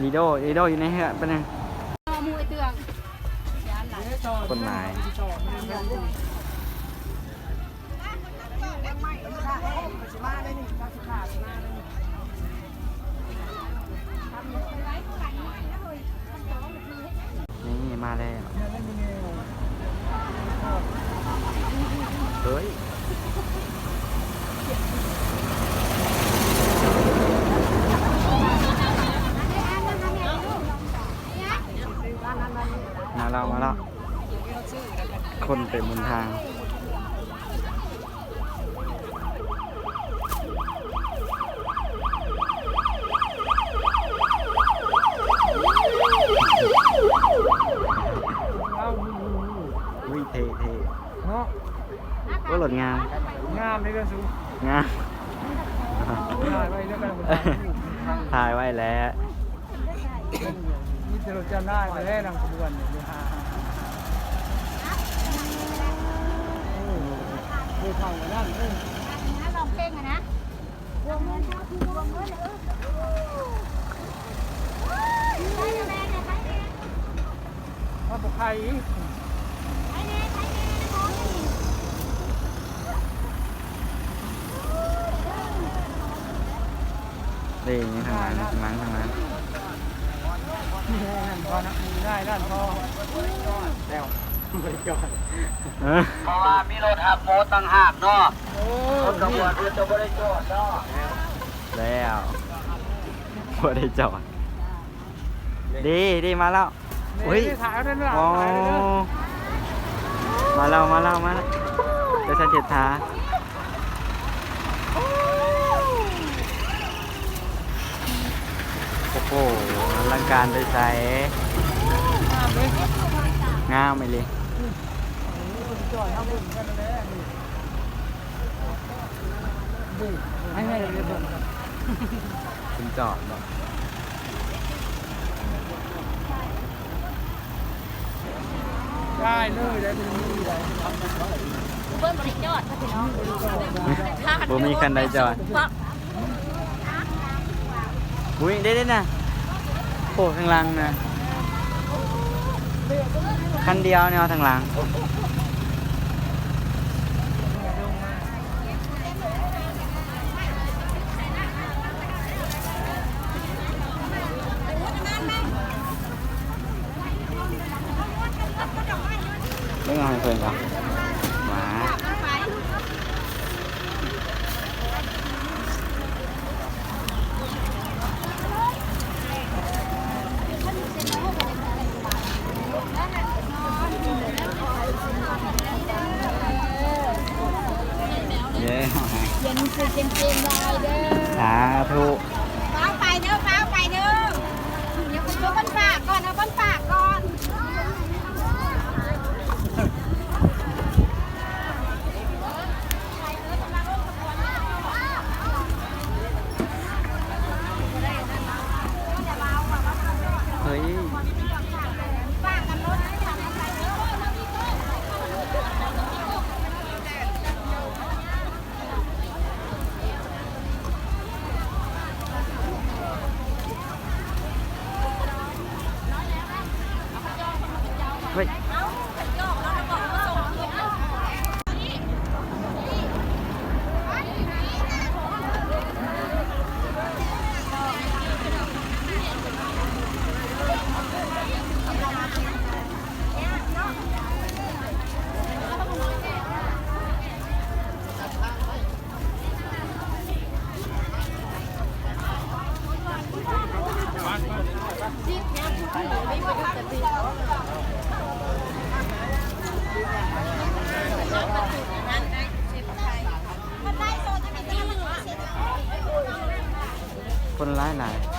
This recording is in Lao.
ອີໂດ ອີໂດຢູ່ໃນເຮືອນປະໜຶ່ງ. ຄົນຫຼາຍ. ນີ້ມາແລ້ວ. ເອີຍ ມາແລ້ວ ມາແລ້ວ. ຄົນເຕັມຫົນທາງ. ອຸ້ຍ ເທ່ໆ ເນາະ. ໂອ້ ລົດງາມ ງາມເດ້ ເດີສູ ງາມ. ຖ່າຍໄວ້ແລ້ວ ຖ່າຍໄວ້ແລ້ວ. ມີແຕ່ລົດເຈົ້ານາຍມາແລ້ວນຳຂະບວນນີ້. ເອີ ເອີ ເຂົາອັນນັ້ນ ເອີ ຮ້ອງເພງຫັ້ນນະ. ເອົາບໍ່ໄຂ່ອີກ. ເດ້ ທາງຫຼັງ ທາງຫຼັງ ທາງຫຼັງ. ໄດ້ ໄດ້ ພໍແລ້ວ ບໍ່ໄດ້ຈອດ. ເອີ ເພາະວ່າມີລົດຮັບໝູຕ່າງຫາກເນາະ. ເອີ ລົດຂະບວນເພິ່ນຈະບໍ່ໄດ້ຈອດເນາະ. ແລ້ວ ບໍ່ໄດ້ຈອດ. ເດ້ ເດ້ ມາແລ້ວ. ໂອ້ຍ ໂອ້ ມາແລ້ວ ມາແລ້ວ ມາແລ້ວ. ໄປໃສ່ເສດຖາ. ໂອ້ໂຫ ອະລັງການໄປໃສ. ງາມເດ້ ງາມອີ່ຫຼີ. ເພິ່ນຈອດເນາະ. ໄດ້ເລີຍ ໄດ້ເລີຍ ເບິ່ງບໍ່ໄດ້ຈອດ ພີ່ນ້ອງ ບໍ່ມີຄັນໃດຈອດ. ອຸ້ຍ ເດ້ໆ ນະ ໂອ້ ທາງຫຼັງນະ ຄັນດຽວແນວທາງຫຼັງ. ເບິ່ງເອົາໃຫ້ເພິ່ນກ່ອນ ມາ. ເຢ້ ເຢັນຊື່ເກັ່ງໆ ຫຼາຍເດີ້ ສາທຸ. ຟ້າວໄປເດີ້ ຟ້າວໄປເດີ້ ດຽວເອົາຄົນຝາກກ່ອນ ເອົາຄົນຝາກກ່ອນ. ເຮີ້ຍ ເຮີ້ຍ ຄົນຫຼາຍໆ.